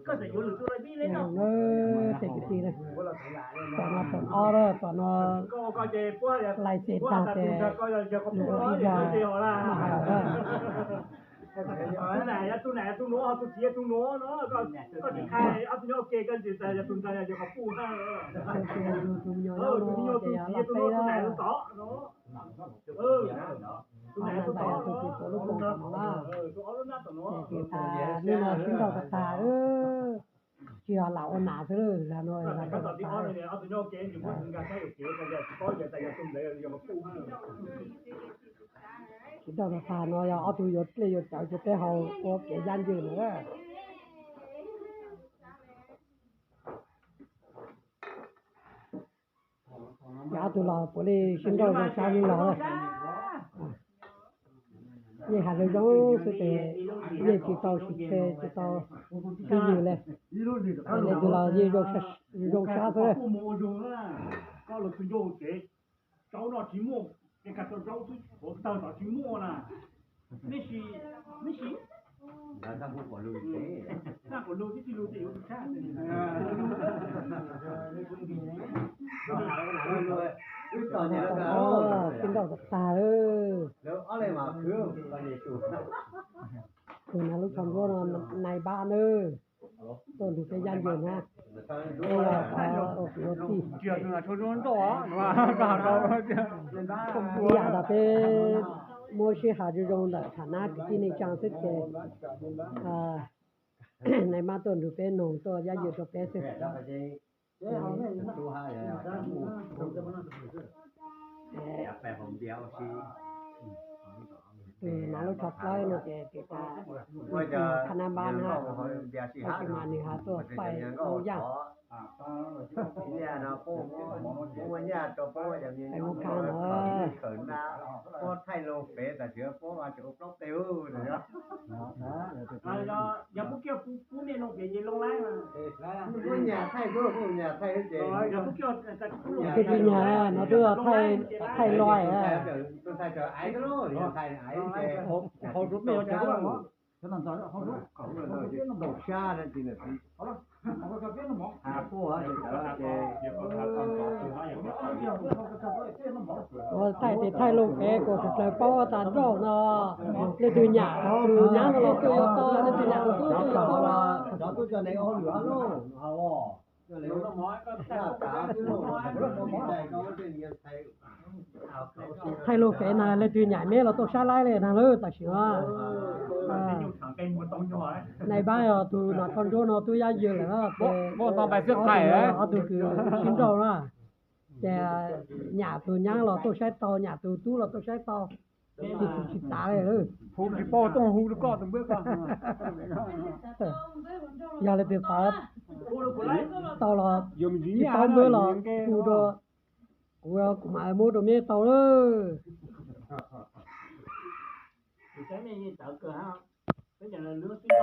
ເອີ ເຕັມທີ່ເລີຍ ຕອນນອນຕອນອອເດີ ຕອນນອນ ລາຍເສດຕາແຕ່ Atu lor pô lê sĭn rau rau sá lê lor. Lê hạt lê rau sư tê lê chỉ tàu sĭ chê chỉ tàu sĭ yu lê. Lê tu lor lê rau sá rau sá sư. Cháu nó chín muộn, cái cặp cháu cháu chứ, có tao cháu chín muộn là. Messi, Messi. Là sao không có lùi thế? Sao có lùi chứ, chứ lùi thì có khác. Ôi, ôi, ôi. Cứ tỏ nhẹ nó ra. Ôi, cái đầu tà ơi. Nếu ói này mà cứ tỏ nhẹ chủ. Tụi nó lúc thằng vô nó này bạn ơi. ຕົ້ນເປັນຍານຍົນນະ ເອີ ເອີ ໂອເຄ ໂອເຄ ຢາກໄປໂມຊິຫາຢູ່ໂຮງດານຖານະກິນໃນຈັ່ງເສັດແກ່ ອ່າ ໃນມາຕົ້ນດູເປນໂນງໂຕຍານຍົນໂຕເປເສັດ ເອີ ນາໂລດທັບໄລເນາະ ແກ່ ແກ່ກາ ຄະນະບ້ານເຮົາ ເຮົາຊິມານີ້ຫາຕົວໄປເອົາຢາ ໄປຫົກຄາງເນາະ ໂອ້ ໄທ ໄທລົງແປກໍສະເຕີເປົາຕາດອກເນາະ ເລີຍຖືຫຍ້າ ຖືຫຍ້າລະໂຕໂຍຕ້າ ເລີຍຖືຫຍ້າໂຕໂຍຕ້າ ໄທໂລເຟນນະ ເລີຍຖືຫຍ້າແມ່ລະໂຕຊາລາຍເລີຍນະ ເລີຍຕາຊິວ່າ ໃນບ້ານເຮົາ ຕູນະຄອນໂດເນາະ ຕູຢາເຢີນລະເນາະ ບໍ່ຕ້ອງໄປເຊືອກໄຂ່ເລີຍ ເອົາຕູຄືຊິນດອກນະ ແຕ່ຫຍ້າຕູຫຍັງລະໂຕຊາຍເຕົາ ຫຍ້າຕູຕູ້ລະໂຕຊາຍເຕົາ ຊິຕູຊິຕາຍເລີຍ ພູຊິໂປ້ຕ້ອງຮູ້ລະກໍຕ້ອງເບີກກ່ອນ ຢ່າລະເປັນປາເຕົາລະ ຊິເຕົາເບີລະ ປູໂດ Ủa, cũng mà mua đồ mía tàu đó. Thì cái này như chợ cửa hàng, cái nhà là lứa xíu.